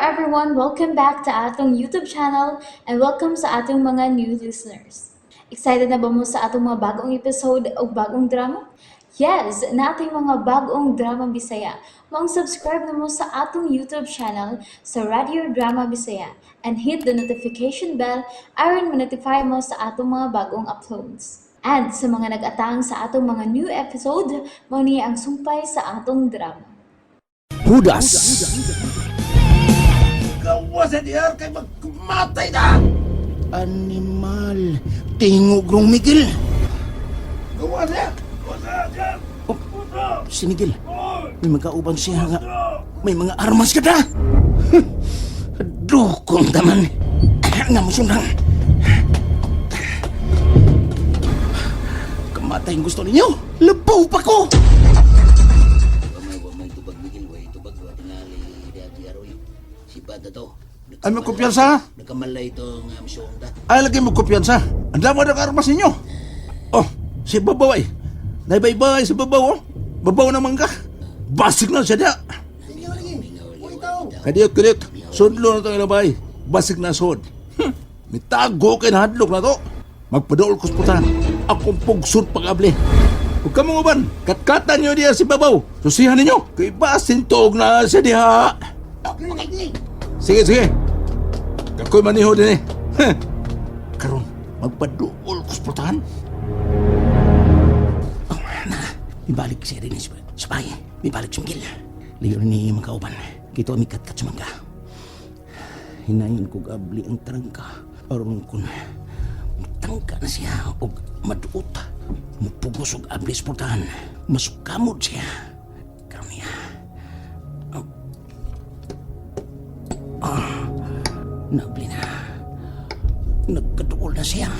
Everyone! Welcome back to atong YouTube channel and welcome sa atong mga new listeners. Excited na ba mo sa atong mga bagong episode o bagong drama? Yes, nating mga bagong drama Bisaya. Maong subscribe na mo sa atong YouTube channel sa Radio Drama Bisaya and hit the notification bell aron ma-notify mo sa atong mga bagong uploads. And sa mga nag-atang sa atong mga new episode, mao ni ang sumpay sa atong drama. Hudas. Gawa sa diyar kay magkumatay na! Animal. Tingog rong Miguel. Gawa siya! Gawa siya! Oh, si Miguel. May magkauban siya nga. May mga armas ka na. Dukong taman. Nga mo sundang. Kamatay ang gusto ninyo. Labaw pa ko! Wa may tubag, Miguel, way tubag wa tingali di aroy. Sipad na to. Ay, may kumpiyansa? Nagkamalay itong misyon ta. Ay, lagi mo kumpiyansa. Ang damo ng armas ninyo. Oh, si Babaw ay. Naibaybay si Babaw, oh. Babaw naman ka. Basig na siya niya. Kadiyot, kadiyot. Sudlo na itong ilabay. Basig na sud. Mitago kay nahadlok na to. Magpadool ko sa putan. Akong pugsod pag-abli. Huwag ka mga uban. Katkatan nyo diya si Babaw. Susihan ninyo. Kay basin tuog na siya diha. Sige, sige. Kakoy maniho din eh. Huh. Karon, magpaduol ko sa putahan. Oh, na, mibalik siya rin sa bahay. Mibalik si Miguel. Liyo ni magkauban. Kito ami katkat sa mangga. Hinayon ko gabli ang tarangka. Aron kun tangka na siya og maduot. Mupugos og abli sa putahan. Masukamod siya. Karon niya. Oh. Ah, nabli na. Nagkaduol na siya.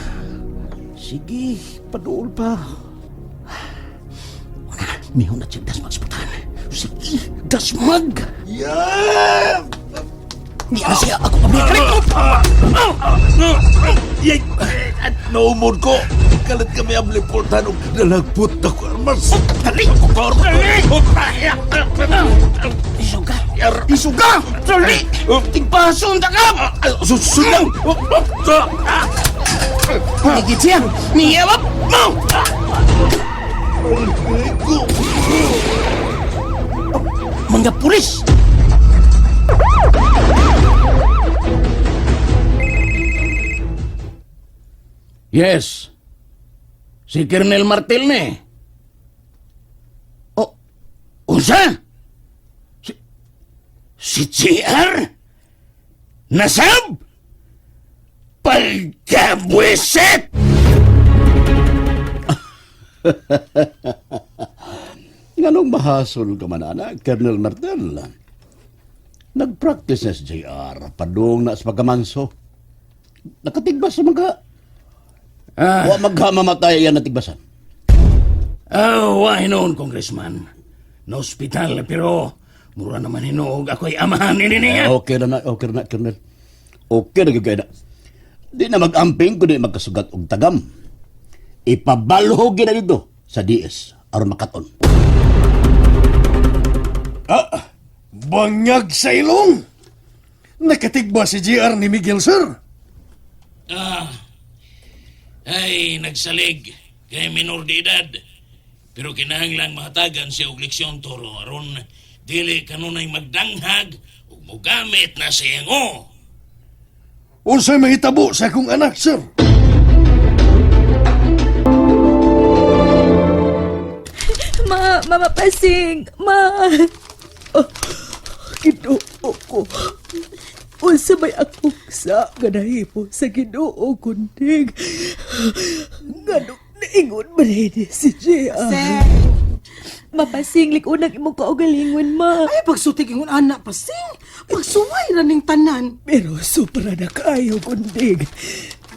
Sige, paduol pa. Una, mihon na siya dasmag sa putahan. Sige, dasmag! Yeah! Hindi na siya ako abli. Yay! At naumod ko. Kalat kami ang liportan og nalagpot na ko armas. Dali! Ako pa armas. Isuga! Isuga! Dali! Tigpason ta ka! Susunod! Higit siya! Niyawap mo! Mga pulis! Yes. Si Colonel Martel na eh. Oh, unsa? Si GR? Nasab? Pagkabwisit! Nganong mahasol ka man, anak, Colonel Martel? Nag-practice na si JR, padung na sa pagkamanso. Nakatigbas sa mga. Ah. Wa magkamamatay yan natigbasan. Oh, wa hinuon, Congressman. Na ospital, pero mura naman hinuog ako'y amahan ni niya. Okay na, okay na, Colonel. Okay na gyud na. Di na mag-amping kundi magkasugat og tagam. Ipabalhog gyud na dito sa DS aron makaton. Ah, bangag sa ilong! Nakatigba si GR ni Miguel, sir. Ah, ay, nagsalig kay minor de edad. Pero kinahanglang mahatagan siya og leksyon, Toro, aron dili kanunay magdanghag ug mogamit na siyang o. Unsay mahitabo sa akong anak, sir? Ma, Mama Pasing, ma. Oh, Ginoo ko. Unsa may akong sa nga nahimo sa Ginoo kunding. Ngano naingon man ini si Gia. Mapasing lik-unang imong kaugalingon, ma. Ay, pagsutik ingon anak pasing. Pagsuway ra ning tanan. Pero sobra na kayo, kunding.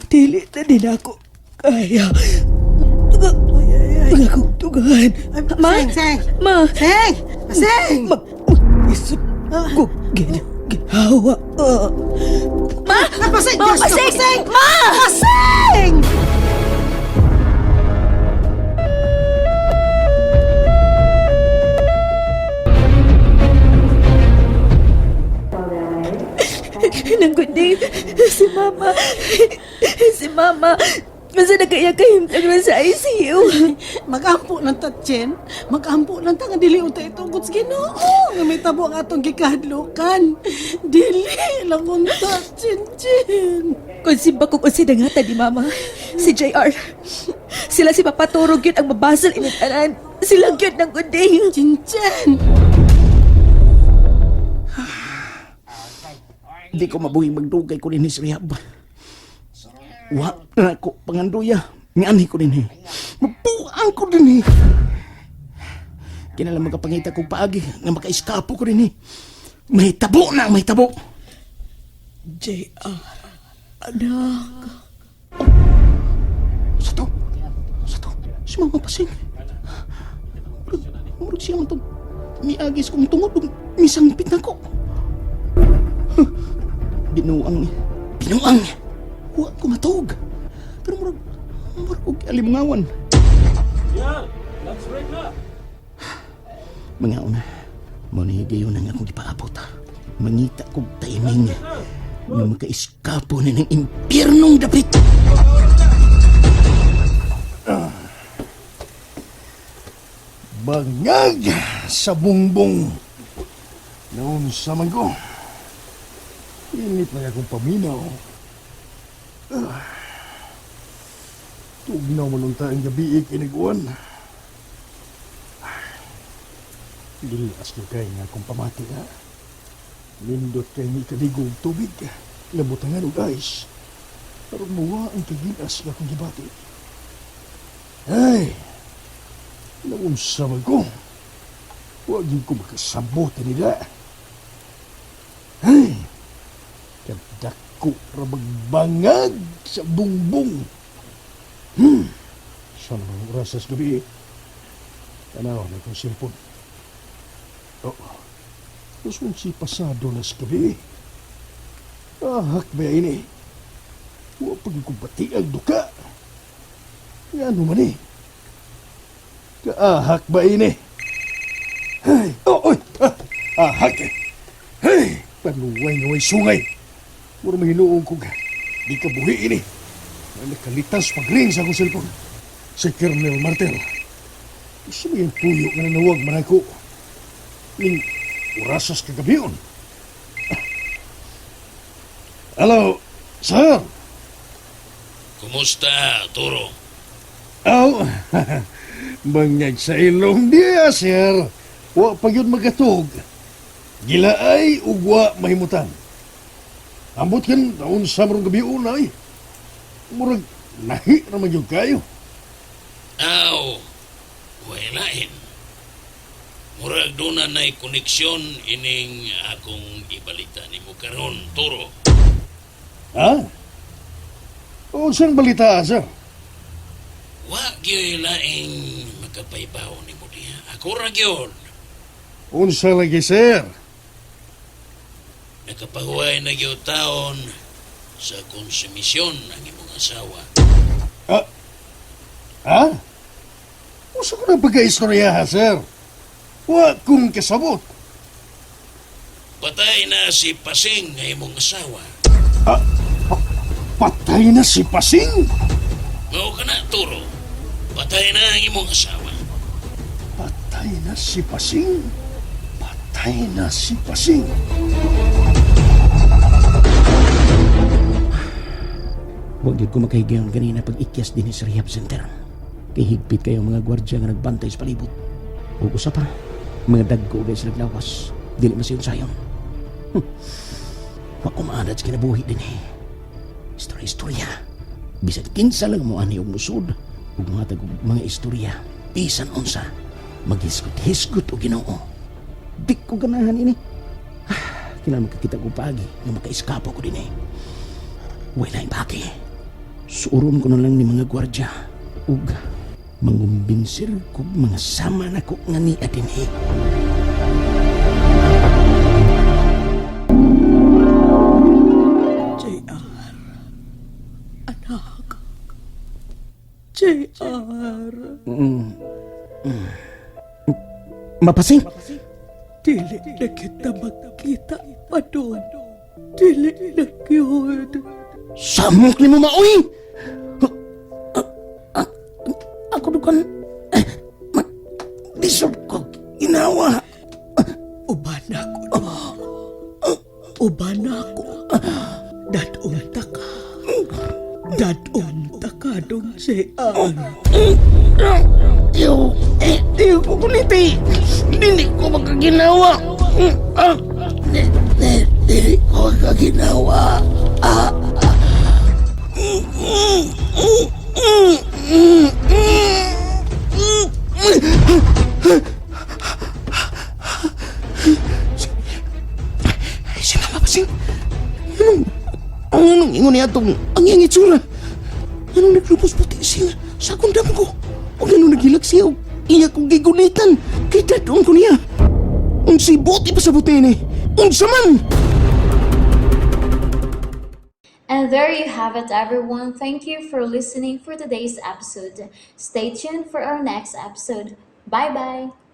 Dili na din ako kaya. Ay, ay, ay. Ang akong tugahan. Ay, Ma? Seng, seng. Ma? Seng! Seng! Mag... Isip ko ginawa. Ah. Ma! Ah, pasing! Ma, Diyos ko, pasing! pasing! Ma! Pasing! Nanggundi, si Mama. Si Mama. Masa na kaya kahimtang na sa ICU. Magampo lang ta, Chen. Magampo lang ta nga dili unta itugot sa Ginoo. Nga may tabo ang atong gikahadlukan. Dili lang unta, Chen, Chen. Kung simba kong usi dangata ni Mama, si JR. Sila si Papa Toro gyud ang mabasal initanan. Sila gyud ng kundi. Chen, Chen. Di ko mabuhi magdugay ko dinhi sa rehab. Wa na ko panganduya. Ngani ko dinhi. Mabuang ko dinhi. Kinala magkapangita kong paagi nga makaiskapo ko dinhi. May tabo na, may tabo. JR, anak. Sa to? Sa to? Si Mama Pasing. Murag, murag siya man to. Miagis kong tungod, ug misangpit na ko. Huh. Binuang. Binuang. Wa ko matug. Pero murag, murag og alimungawan. Lunch break na! Mga una, mo ni higayon ang akong gipaabot. Mangita kog timing nga makaiskapo na ng impyernong dapit. Bangag sa bungbong. Noon sa man ko. Init na akong paminaw. Ah. Tugnaw man unta ang gabi kiniguan. Lilas ko kay nga akong pamati ha. Lindot kay ni kaligog tubig. Labutangan og ice. Aron muwa ang kagilas nga akong gibati. Ay! Naunsa man ko. Huwag yun ko makasabot nila. Ay! Kadako ra magbangag sa bungbong. Sa naman oras sa gabi. Tanaw na kong cellphone. Oh. Tapos kung si pasado na sa gabi. Ahak ba ini? Huwag pag bati ang duka. Nga ano man eh. Kaahak ba ini? Ay, oh, oy, ah, ahak eh. Hey, panuway nga way sungay. Mura mahinuong ko ka. Di ka buhi ini. May nakalitas pag-ring sa akong cellphone. Si Colonel Martel. Gusto mo yung tuyo nga nanawag man ako. Ning orasas kagabi yun. Hello, sir. Kumusta, Turo? Aw, bangag sa ilong niya, sir. Wa pa yun magatog. Gilaay ug wa mahimutan. Ambot kan taon sa marong gabi unay. Murag nahi ra man gyud kayo. Aw, wala. Murag doon na na'y koneksyon ining akong ibalita nimo karon, Turo. Ha? Unsang balita, sir? Wa gyoy laing makapaybaw nimo diha. Ako ra gyud. Unsa lagi, sir? Nakapahuway na gyud taon sa konsumisyon ang imong asawa. Ah, ha? Unsa ko na pagka-istorya, ha, sir? Wa kong kasabot. Patay na si Pasing nga imong asawa. Ah, patay na si Pasing? Mao ka na, Turo. Patay na ang imong asawa. Patay na si Pasing. Patay na si Pasing. Huwag yun ko makahigayon ganina pag ikyas din sa rehab center. Kay higpit kayo mga gwardya nga nagbantay sa palibot. Ug usa pa, mga dagko guys naglawas. Dili masayon sayon. Wa ko maanad sa kinabuhi din eh. Istorya-istorya. Bisan kinsa lang mo ani og musod ug matag og mga istorya. Bisan unsa, maghisgot-hisgot og Ginoo. Di ko ganahan ini. Kinahanglan makakita ko paagi nga makaiskapo ko din eh. Wala yung paki. Suuron ko na lang ni mga gwardya. Ug mangumbinsil ko mga sama na ko nga niya din eh. JR. Anak. JR. Mapasing! Dili na kita magkita pa doon. Dili na gyud. Samok ni mo maoy! Ako dukan deserve ko ginawa. Uban ako, dong. Uban ako. Dadong taka. Dadong taka, dong JR. Iyo, eh, iyo ko kuniti. Dili ko makaginawa. Ah, dili ko makaginawa. Ah, ah. Si Mama Pasing, anong, anong ingon niya itong ang iyang itsura? Anong naglubos puti siya sa akong damgo? O ganun naghilak siya o iya kong gigunitan kay dadong ko niya. Unsay buti pa sa buti ni? Unsa man? And there you have it, everyone. Thank you for listening for today's episode. Stay tuned for our next episode. Bye bye.